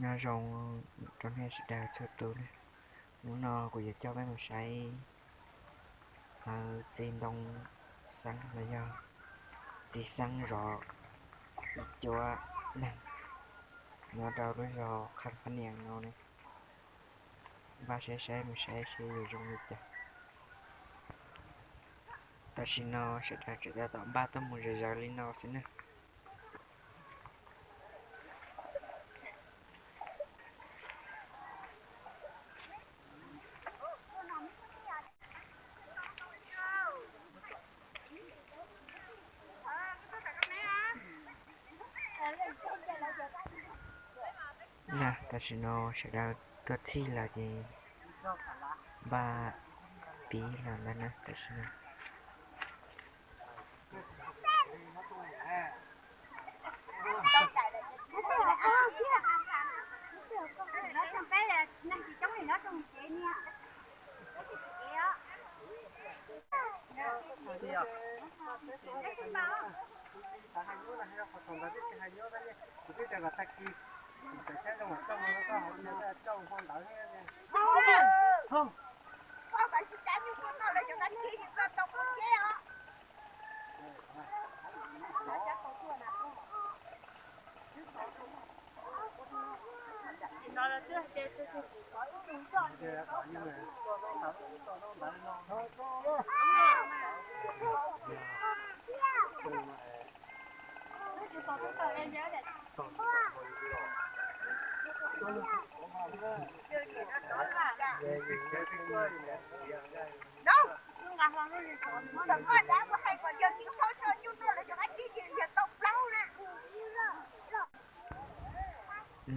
Nyob zoo rau nej sawv daws txhua tus na. Hnub no kuv yuav coj peb mus saib lawv txiv ntoo xeeb los yog txiv xeeb zov ib cuab neeg nyob rau lub zos Kham Phab Nias no ne. Npaj saib saib mus saib seb yuav zoo li cas. Tam sim no sawv daws tseem tab tom npaj tuaj mus zom zaws li no xwb na. Na, tam sim no sawv daws tuaj txhij lawm ces npaj pib los ntawd na tam sim no.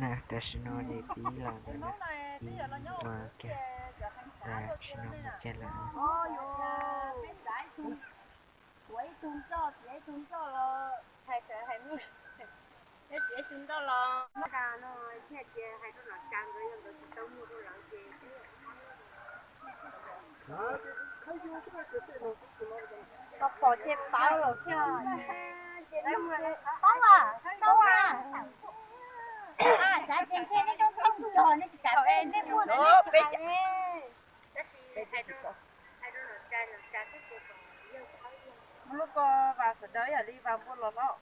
Na, tam sim no ces pib los ntawd na, pib ua kiag, tam sim no mus kiag lawm. Pom ces pab los thiab. Tau a, tau a. Tsav ces ntshe nej coob coob cog nej tsis kam, nej muaj nej peb. Lub ko vas sawv daws yam li vas npua los los.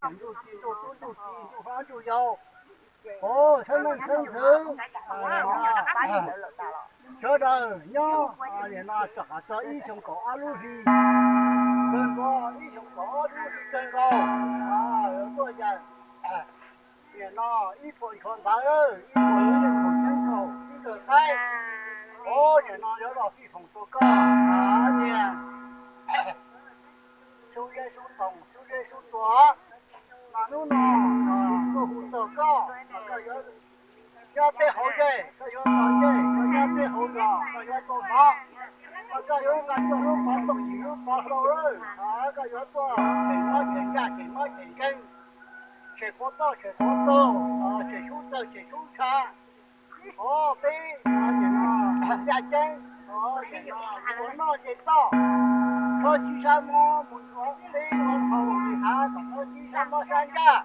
Ntsuj ci, ntsuj tub, ntsuj ci, ntsuj hlob, ntsuj yau, sawv neej sawv ntxwv, sawv daws nyob, nim no txog ib xyoo kaum ob lub hli kawg nkaus, ib xyoo kaum ob lub hli kawg nkaus, tuaj yawm nim no ib phuam ntshua ntawv, ib phuam ntshua ceeb nkaus ib tawg qaib, nim no yuav los fij foom rau koj niag xub zeb xub ntoos xub zeb xub tua. Mas hnub no tuaj hu txog koj, koj yuav nyob peb hauv zej, koj yuav tau zej, koj nyob peb hauv zos, koj yuav tau hnov. Mas koj yuav nqa coj lub pov tooj yim lub pov hlau lawm, koj yuav tuaj tshem mob tshem nkeeg, tshem quav toj tshem quav taug, tshem sub tawg tshem sub ntsha. Ov peb nim no yaj ceeb, ua noj ces toj, txhob sib sab mob mus ntxuav teb ua dhau li hav kom txhob sib sab mob sab ncaj.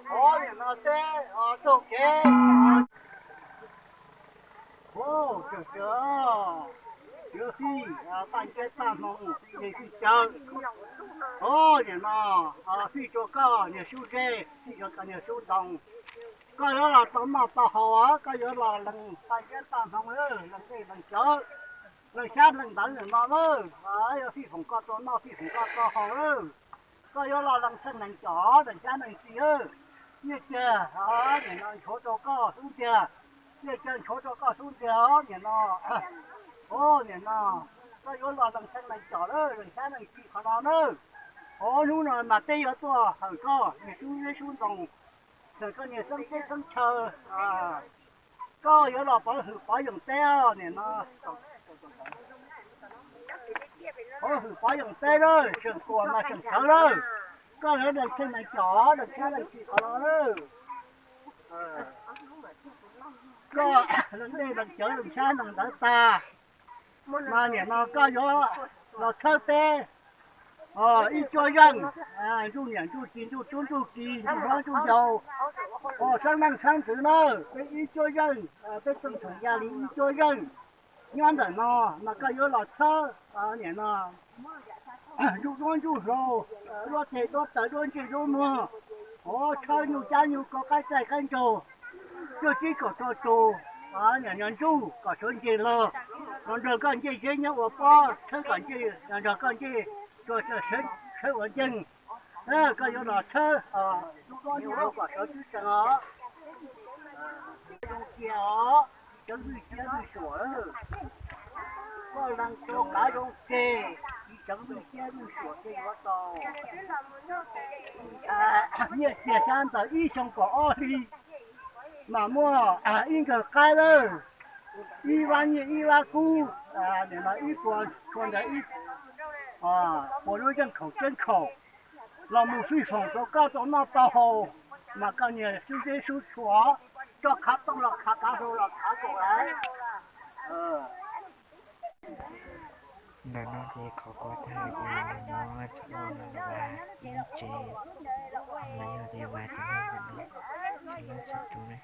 Ov nim no teb raug kev. Ov, yuav fij paj ntseb paj hmoov fij dej fij cawv. Ov nim no fij rua koj niag sub zeb, fij rua koj niag sub ntoos. Koj yuav los tau noj tau haus, koj yuav los lees paj ntseb paj hmoov lawm, lees dej lees cawv, lees xyab lees ntawv nim no lawm, yuav fij foom koj tau noj fij foom koj tau haus lawm. Koj yuav los lees txheej lees com lees xyab lees ntxwv, nyiaj txiag nim no nchuav rau koj xub ntiag, nyiaj txiag nchuav rau koj xub ntiag nim no. Nim no koj yuav los lees txheeb lees cos lawm, lees xyab lees ntsim qhov no na. Hnub no mas peb yuav tuaj hawm koj niag sub zeb sub ntoo, txhawm koj niag xeeb teb xeeb chaw. Koj yuav los pov hwm pov yoos teb os, nim no pov hwm pov yoos teb lawm, seem kuam mas seem sawv lawm. Koj yuav lees txheeb lees cos, lees xyab lees ntsim qhov no lawm. Koj lees dej lees cawv lees xyab lees ntawv tag, mas nim no koj yuav los txhawb peb ib cuab zeej, ntsuj niam ntsuj txiv ntsuj tub ntsuj ki ntsuj hlob ntsuj yau, xeeb leej xeeb ntxwv na, peb ib cuab zeej, peb txooj txhoom ya li ib cuab zeej. Nyob ntawm no mas koj yuav los txhawb nim no ntsuj duab ntsuj hlauv, duab teg duab taw duab ntsej duab muag, hov tshawb nyuj cab nyuj kab qaib txaij qaib nraug, cuaj tsib kaum rau tus, nim no ntsuj kom sawv ntseg los, los nrog koj ncej zeb nyob ua pob, tshawb kom ncej, los nrog koj ncej tsuas sawv ua nceeg. Koj yuav los txhawb ntsuj duab ntsuj hlauv kom sawv tswb tsees os. Zoo cia os, tsis txhob vwj siab vwj suam. Koj lees rau qav zoo tseg, tsis txhob vwj siab vwj suam ces yuav tau. Nyiaj txiag xyab ntawv ib xyoo kaum ob hli, mas muaj ib nkawg qaib lawm, ib vab nyiaj ib vab kub, nim no ib puas tshua ntawd ib puas lub zeej khaum ceeb khaum, los mus fij foom rau koj tau noj tau haus, mas koj niag sub zeb sub tshua, coj khav tooj los khav, khav hlau los khav kaum lawm. Ntawm no ces qhov ko tag ces nws muab txog ua no los vas ib lub tsev, los yog tias vas cov neeg ntawm no txhua leej txhua tus ne.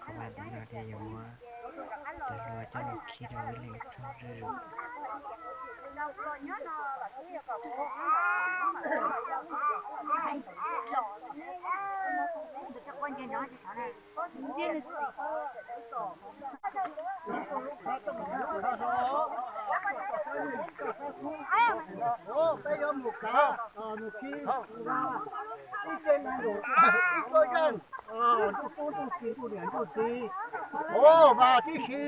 Qhov vas ntawm no ces yuav muab cov hlua coj los khi rau ib leeg txog zuj zus. Peb yuav mus kav, mus khi ib tse neeg ib cuab zeej, ntuj tub ntuj txiv ntuj niam ntuj txiv, ua vas tib si,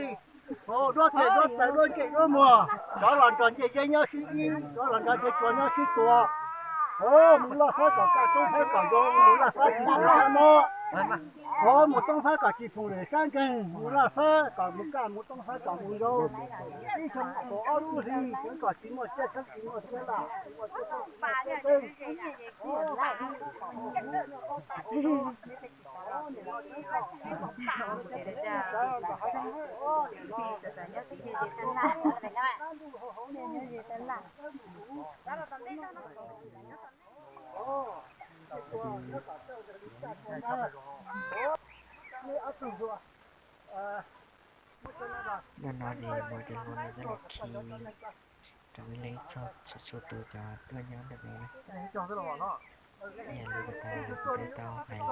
duab teg duab taw duab ntsej duab muag, rov los nrog ncej zeb nyob sib ib, rov los nrog ncej tsuas nyob sib tua. Mus laj fab kom kaj toob fab kom zoo, mus laj fab tsis mus laj mob. Mus toob fab kom tsis phoom lwm sab nkeeg, mus laj fab kom mus kaj, mus toob fab kom mus zoo. Ib xyoo kaum ob lub hli, kom tsis muaj tsiaj xeeb tsis muaj tsiaj laj, tsis muaj tsiaj txooj tsis muaj tsiaj teeb. Ntawm no ces muab cov hlua no coj los khi rau ib leeg txog txhua txhua tus cov tuaj nyob ntawm no na. Yog li ntawd kuv twb tau hais los.